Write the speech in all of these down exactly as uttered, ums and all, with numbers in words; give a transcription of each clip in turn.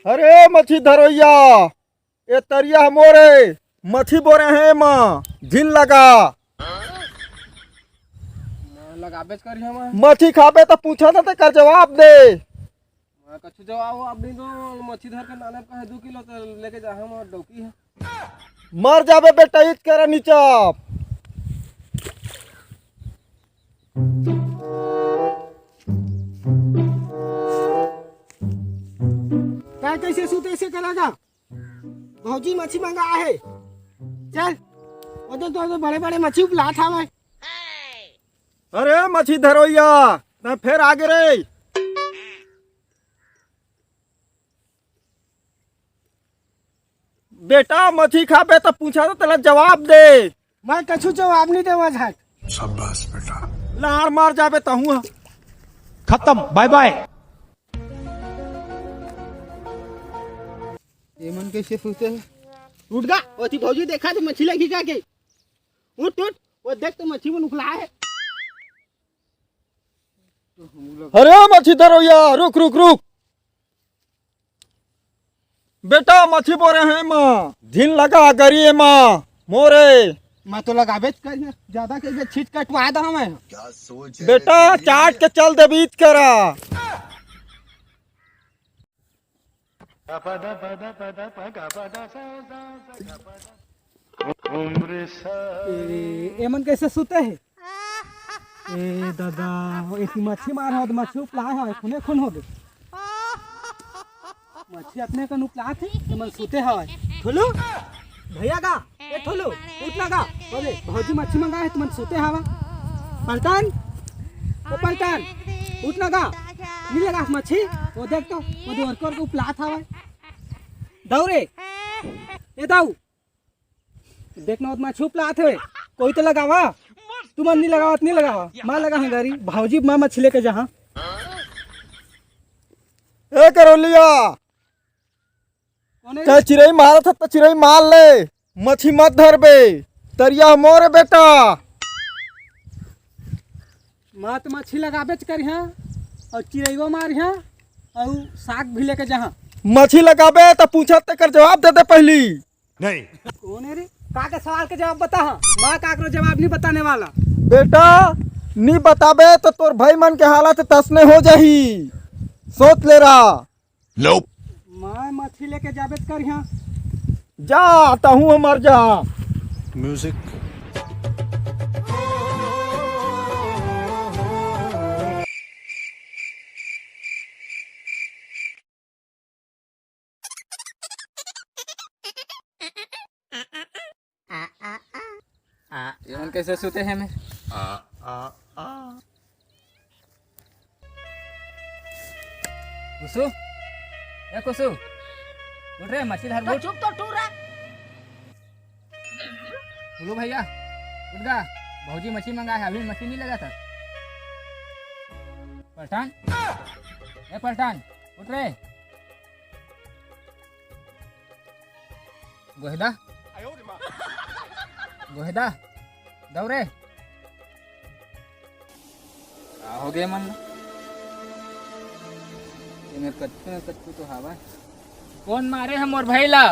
अरे मछी धरोइया, ए तरिया ह मोरे, मछी बोरे हे एमा, झिन लगा। लगाबेच करिहा मैं। मछी खाबे त पूछा त तेकर जवाब दे। मैं कछु जवाब अब नहीं दो, मछी धर के लाने कहे दू किलो त लेके जा हम डौकी है। मर जाबे बेटा, इत करा नीचा। काय कैसे सूते से करा गा? भौजी मछी मंगा है। चल, वो तो, तो, तो बड़े बड़े मछी उपलात हवे। अरे मछी धरोइया, तैं फेर आगे रे। बेटा, मछी खाबे त पूछा त तेला जवाब दे। मैं कछु जवाब नहीं देवा झट। शाबाश बेटा। लार मार जाबे तहूँ ह। खत्म, बाय बाय। ये मन कैसे सोचे है? उठ गा, ओती भौजी देखा तो मछली लगी का के? उठ, उठ, वो देख तो मछली मन उखला है। अरे मछी धरोइया, रुक, रुक, रुक। बेटा, मछी बोरे हे एमा, झिन लगा गरी एमा, मोरे। मैं तो लगाबेच करिहा, ज्यादा कहिबे छीट कटवा दा मैं। बेटा, चाट के चल देबे इत करा। ए, एमन कैसे सुते हे? ए दादा, एती मच्छी मार हो, मच्छी उपलाए हो, खुने खुन हो गे। मच्छी अपने कन उपलात हे, एमन सुते हवय। ठुलू, भैया का? ए ठुलू, उठ ना गा। बोले, भौजी मच्छी मंगाए हे, तुमन सुते हवा। पलटन, ए पलटन, उठ ना गा। नी लगा मच्छी, वो देख तो, वो दे ओरके ओरके उपलात हवय। दाऊ रे, ए दाऊ, देखना ओत मच्छी उपलात हे, कोई तो लगावा। तुमन नी लगावत, नी लगावा। मैं लगा हूँ गरी, भौजी मैं मच्छी लेके जहाँ। ए करोलिया, कौन है? चाहे चिरई मारत ह त चिरई मार ले, मछी मत धरबे, तरिया ह मोरे बेटा। माँ तो मछी लगाबेच करिहा अउ चिरईवा मारिहा अउ साग भी लेके जहाँ। मछी लगाबे त पूछत तेकर जवाब दे दे पहली। नहीं। कौन है रे? का के सवाल के जवाब बता हा। माँ काकरो जवाब नहीं बताने वाला। बेटा, नहीं बताबे तो तोर भाई मन के हालत तसने हो जाही। सोच ले रहा। Nope। मैं मछली लेके जाबे त करिहा। जा, तहूँ मर जा। Music। आ, आ, आ। आ, ये मन कैसे सुते हैं मैं? आ, आ, आ। कुसु, ए कुसु, उठ रे, मछली धर तो बोल। चुप तो टूरा। बोलो भैया, उठ गा, भौजी मछली मंगा है, अभी मछली नहीं लगा था। पलटान, ए पलटान, उठ रे। गोहेदा, गोहेदा, दौरे। का हो गे मन ला? ये मेर कच्चू में कच्चू तो हवा। कौन मारे है मोर भाई ला?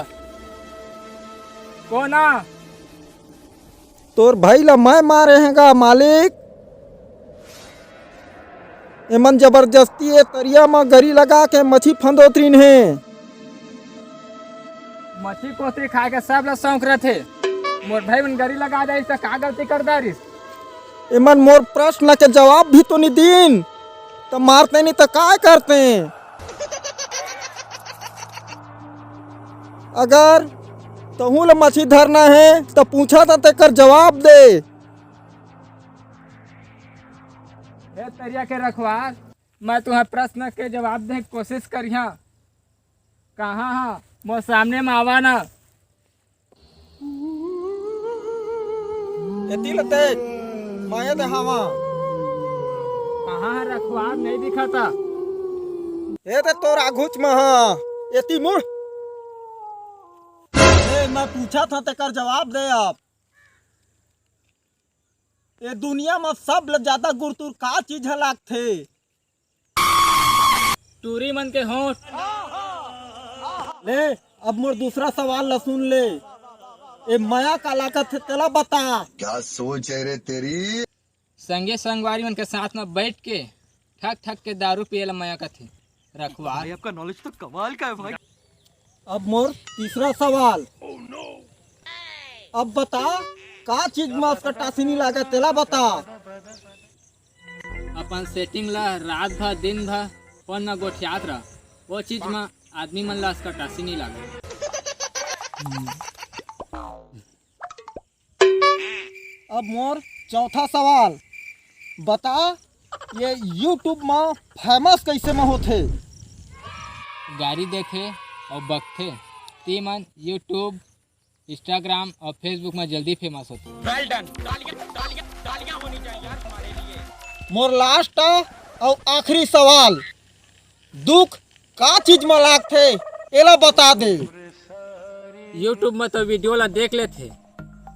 कौन आ? तोर भाई ला मैं मारे हैं गा मालिक। एमन जबरदस्ती ए तरिया म गरी लगा के मछी फंदोत रिन हे। मछली कोतरी खाए के सब ला शौक रथे। मोर भाई मन गरी लगा दारिस त का गलती कर दारिस? एमन मोर प्रश्न के जवाब भी तो नी दीन, त मारते नी त काय करते? अगर तहूँ ला मछली धरना हे त पूछा त तेकर जवाब दे। ए तरिया के रखवार, मैं तुंहर प्रश्न के जवाब दे के कोशिश करिहा। कहाँ हा? मोर सामने म आवा ना। एती ल देख, मैं ए दे हावा। कहाँ हा रखवार? नहीं दिखा था। ए दे तोर आघूच म हा, एती मुड़। ए, मैं पूछा था तेकर जवाब दे आप। ए दुनिया म सबले ज्यादा गुरतुर का चीज ह लागथे? टूरी मन के होंठ। ले, अब मोर दूसरा सवाल ला सुन ले। ए मया काला कथे तेला बता। क्या सोच है रे तेरी? संगे संगवारी मन के साथ में बैठ के ठक ठक के दारू पिए ला मया कथे रखवार। भाई, आपका नॉलेज तो कमाल का है भाई। अब मोर तीसरा सवाल। अब बता, का चीज में असकटासी नी लागे तेला बता। अपन सेटिंग ला रात भर दिन भर फोन में गोठियात रह, वो चीज में आदमी मन ला असकटासी नी लागे। अब मोर चौथा सवाल, बता ये YouTube में फेमस कैसे में होथे? गारी देथे अउ बकथे, ती मन YouTube, Instagram अउ Facebook में जल्दी फेमस होथे। मोर लास्ट अउ आखिरी सवाल, दुख का चीज में लागथे, एला बता दे। YouTube में तो वीडियो ला देख लेथे,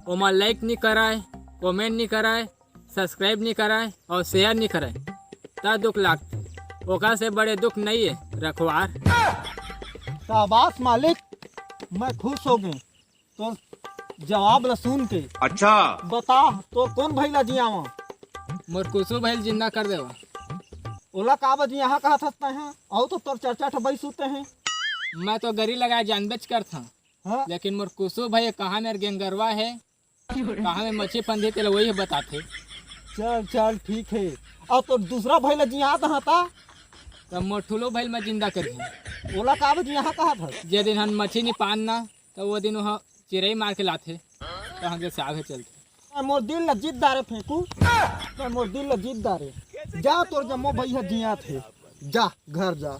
ओमा लाइक नी कराय, कमेंट नी कराय, सब्सक्राइब नी कराय अउ शेयर नी कराय, त दुख लागथे। ओकर से बड़े दुख नइये रखवार। शाबाश मालिक, मैं खुश हो गए तोर जवाब ला सुन के। अच्छा। बता, तोर कौन भई ला जियावा? मोर कुसु भई ला जिंदा कर देवा। ओला का बजी यहाँ कहत हस तैं? अउ तो तोर चर्चा ठो बई सुते हैं। मैं तो गरी लगाए जानबेच करथा। हाँ? लेकिन मोर कुसु भई कहाँ मेर गेंगरवा है, कहाँ में मछली फंदी तेला वही बताथे। चल चल ठीक है। अउ तोर दूसरा भई ला जियात हस ता? तब मोर ठुलो भई ला मैं जिंदा करी। ओला का बजी यहाँ कहत हस? जे दिन हम मछली नी पान ना, तो वो दिन वहाँ चिरई मार के लाथे, तो हमके साग चलथे। मैं मोर दिल ला जीत डारे फेंकू, मैं मोर दिल ला जीत डारे। जा तोर जम्मो भई ह जियाथे, जा घर जा।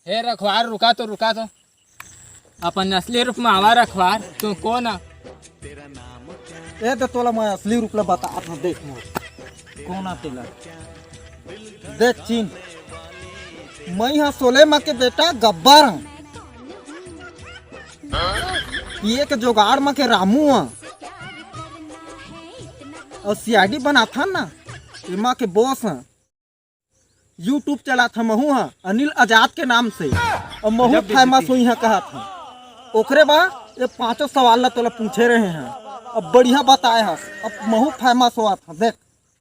हे रखवार, रुका तो, रुका तो। अपन असली रूप में आवा रखवार, तू कौन आ? ए तो तोला मैं असली रूप ला बतात हूँ, देख मोर कौन आ तेला। देख चिन्ह, मैं हा सोले माँ के बेटा गब्बर हूँ। पिए के जोगाड़ माँ के रामू हूँ। अउ सीआईडी बनाथन ना, एमा के बॉस हूँ। YouTube चलाथन महू हा अनिल आजाद के नाम से। अउ महू फेमस होई हा कहत हूँ। ओकरे बा ये पांचों सवाल ला तोला पूछे रहे हैं। अब बढ़िया बताए हस, अब महू फेमस होवत हूँ। देख,